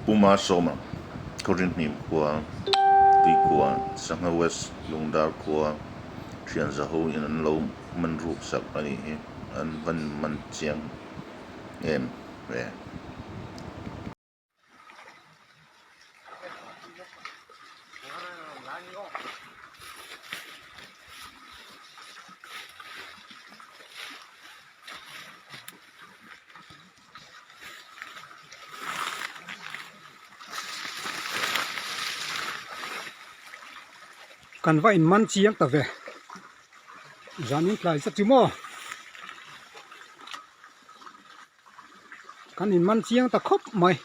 Puma Sawma, Khawrinhnim khua, Tuikua, Sangha West, Lungdar khua, Thianzaho in an lo man ruk sak a nih hi, an van man chiang em ve. Kan va in man chiang ta ve zanin tlai zet chu maw. Kan in man chiang ta khawp mai.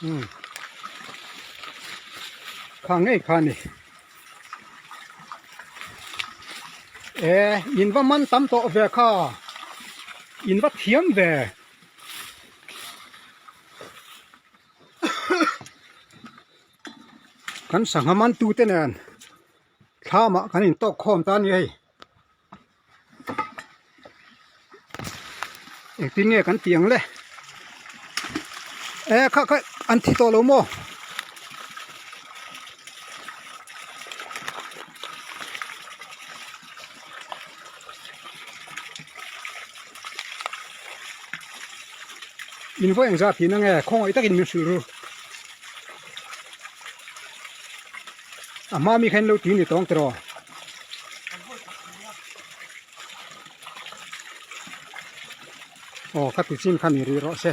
Umm kha ngei kha ni e in va man tam tawh ve kha in va thiam ve. Kan sangha man tu te nen thlamah kan intawk khawm ta a ni hei engtin nge kan tih ang le e kha kha an thi tawh lo maw. In vawi engzat tih na nge khawngaih takin min hrilh ru a hma mi kha in lo tui ni tawng tiraw aw kha ti chin kha ni rih rawh se.